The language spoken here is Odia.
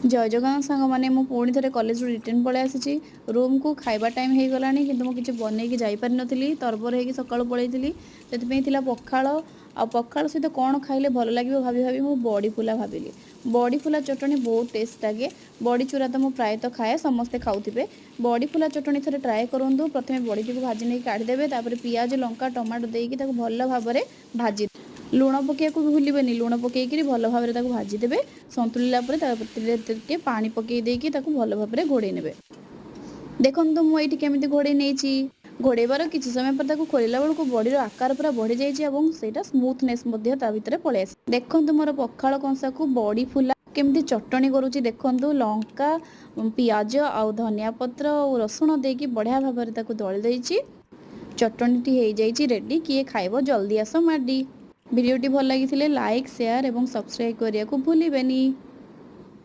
ଜୟ ଜଗନ୍ନାଥ ସାଙ୍ଗମାନେ, ମୁଁ ପୁଣି ଥରେ କଲେଜରୁ ରିଟର୍ନ ପଳେଇ ଆସିଛି ରୁମ୍କୁ। ଖାଇବା ଟାଇମ୍ ହେଇଗଲାଣି, କିନ୍ତୁ ମୁଁ କିଛି ବନେଇକି ଯାଇପାରିନଥିଲି। ତରବର ହେଇକି ସକାଳୁ ପଳେଇଥିଲି। ସେଥିପାଇଁ ଥିଲା ପଖାଳ, ଆଉ ପଖାଳ ସହିତ କ'ଣ ଖାଇଲେ ଭଲ ଲାଗିବ ଭାବି ଭାବି ମୁଁ ବଡ଼ି ଫୁଲା ଭାବିଲି। ବଡ଼ି ଫୁଲା ଚଟଣି ବହୁତ ଟେଷ୍ଟ ଲାଗେ। ବଡ଼ି ଚୁରା ତ ମୁଁ ପ୍ରାୟତଃ ଖାଏ, ସମସ୍ତେ ଖାଉଥିବେ। ବଡ଼ି ଫୁଲା ଚଟଣି ଥରେ ଟ୍ରାଏ କରନ୍ତୁ। ପ୍ରଥମେ ବଡ଼ିଟିକୁ ଭାଜି ନେଇକି କାଢ଼ିଦେବେ। ତାପରେ ପିଆଜ, ଲଙ୍କା, ଟମାଟୋ ଦେଇକି ତାକୁ ଭଲ ଭାବରେ ଭାଜି, ଲୁଣ ପକାଇବାକୁ ବି ଭୁଲିବେନି। ଲୁଣ ପକାଇକିରି ଭଲ ଭାବରେ ତାକୁ ଭାଜିଦେବେ। ସନ୍ତୁଳିଲା ପରେ ତାପରେ ଟିକେ ପାଣି ପକାଇ ଦେଇକି ତାକୁ ଭଲ ଭାବରେ ଘୋଡ଼େଇ ନେବେ। ଦେଖନ୍ତୁ, ମୁଁ ଏଇଠି କେମିତି ଘୋଡ଼େଇ ନେଇଛି। ଘୋଡ଼େଇବାର କିଛି ସମୟ ପରେ ତାକୁ ଖୋଲିଲା ବେଳକୁ ବଡ଼ିର ଆକାର ପୁରା ବଢ଼ିଯାଇଛି ଏବଂ ସେଇଟା ସ୍ମୁଥନେସ୍ ମଧ୍ୟ ତା ଭିତରେ ପଳେଇ ଆସେ। ଦେଖନ୍ତୁ, ମୋର ପଖାଳ କଂସାକୁ ବଡ଼ି ଫୁଲା କେମିତି ଚଟଣି କରୁଛି। ଦେଖନ୍ତୁ, ଲଙ୍କା, ପିଆଜ ଆଉ ଧନିଆ ପତ୍ର ଆଉ ରସୁଣ ଦେଇକି ବଢ଼ିଆ ଭାବରେ ତାକୁ ଦଳି ଦେଇଛି। ଚଟଣିଟି ହେଇଯାଇଛି ରେଡ଼ି। କିଏ ଖାଇବ, ଜଲ୍ଦି ଆସ ମାଡ଼ି। ଭିଡ଼ିଓଟି ଭଲ ଲାଗିଥିଲେ ଲାଇକ୍, ସେୟାର ଏବଂ ସବସ୍କ୍ରାଇବ୍ କରିବାକୁ ଭୁଲିବେନି।